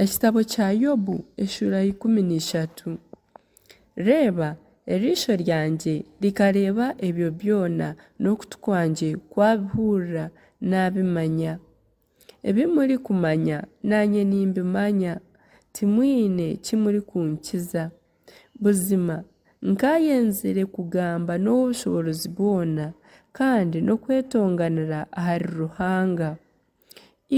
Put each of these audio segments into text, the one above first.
Ekitabo kya Yobu eshuura ya 13. Reeba, eriisho ryangye rikareeba ebyo byona, n'okutu kwangye kwabihurira naabimanya. Ebi murikumanya naanye nimbimanya, timwine ki murikunkiza. Buzima nkaayenzire kugamba n'Ow'obushoboorozi bwona, kandi n'okwetonganira ahari Ruhanga.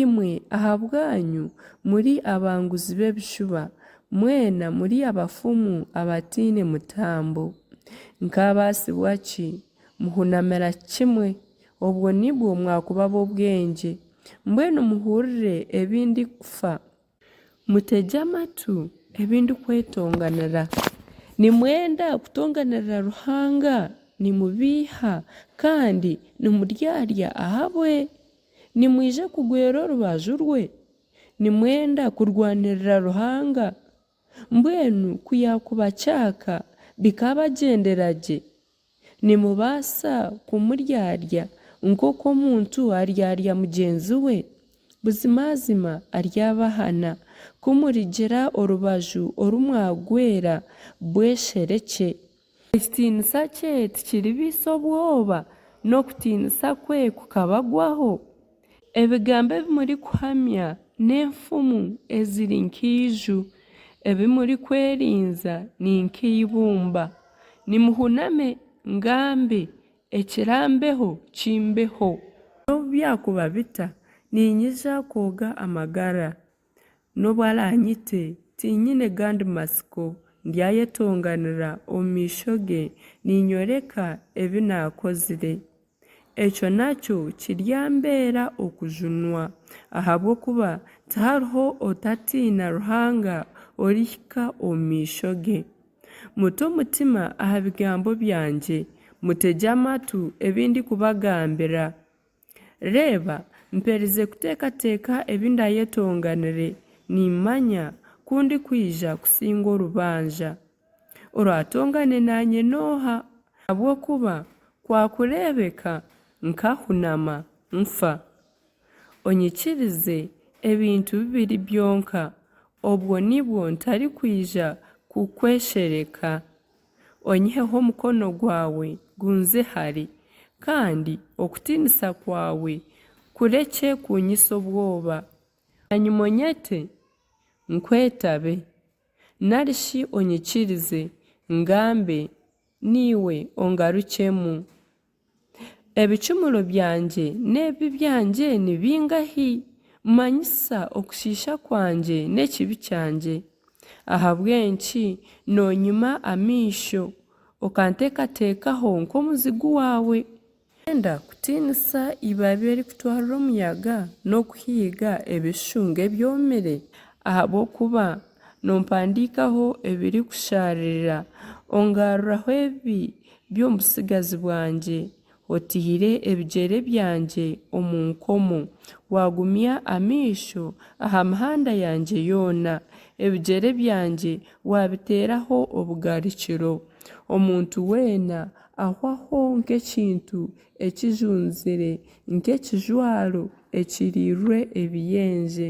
Imwe ahabwanyu muri abanguzi b'ebishuba, mwena muri abafumu abataine mutambo. Nkaabaasibwa ki, muhunamira kimwe, obwo nibwo mwakuba ab'obwengye. Mbwenu muhurire ebi ndikufa. Mutegye amatu ebi ndikwetonganira. Nimwenda kutonganirira Ruhanga nimubeiha, kandi nimuryarya ahabwe? Nimwija kugwera orubaju rwe? Nimwenda kurwanirira Ruhanga? Mbwenu ku yaakubacaaka bikabagyendera gye, Nimubaasa kumuryarya nk'oku omuntu aryarya mugyenzi we? Buzimazima aryabahana, ku murigira orubaju oru mwagwera bwesherekye. Ekitiinisa kye tikiribaitsa obwoba, n'okutiinisa kwe kukabagwaho? Ebigambo ebi murikuhamya n'enfumu eziri nk'eiju, ebi murikwerinza ni nk'eibumba. Nimuhuname ngambe, ekirambeho kimbeho. Nobu byakuba bita, niinyija kwoga amagara. Nobu araanyite, tiinyine gandi matsiko, ndyayetonganira omu maisho ge niinyoreka ebi naakozire. Ekyo nakyo kiryambeera okujunwa, ahabw'okuba tihariho otatiina Ruhanga orihika omu maisho ge. Mute omutima aha bigambo byangye, mutegye amatu ebi ndikubagambira. Reeba, mperize kuteekateeka ebi ndaayetonganire, nimmanya ku ndikwija kusingwa orubanja. Oraatongane naanye n'oha? Ahabw'okuba kwakureebeka nkahunama nfa. Onyikirize ebintu bibiri byonka, obwo nibwo ntarikwija kukweshereka. Onyiheho omukono gwawe gunze hare, kandi okutiinisa kwawe kurekye kunyitsa obwoba. Bwanyima onyete, nkwetabe. Nari shi onyikirize ngambe, naiwe ongarukyemu. Ebicumuro byangye n'ebibi byangye ni bingahi? Manyisa okushiisha kwangye n'ekibi kyangye. Ahabw'enki noonyima amaisho, okanteekateekaho nk'omuzigu waawe? Nooyenda kutiinisa eibabi erikutwarira omuyaga n'okuhiiga ebishushunga ebyomire? Ahabw'okuba nompandiikaho ebirikushaarira, ongaruraho ebibi by'omu butsigazi bwangye, otaire ebigyere byangye omu nkomo, waagumya amaisho aha mihanda yangye yoona, ebigyere byangye waabiteeraho obugarukiro. Omuntu weena ahwaho nk'ekintu ekijunzire, nk'ekijwaro ekiriirwe ebiyenje.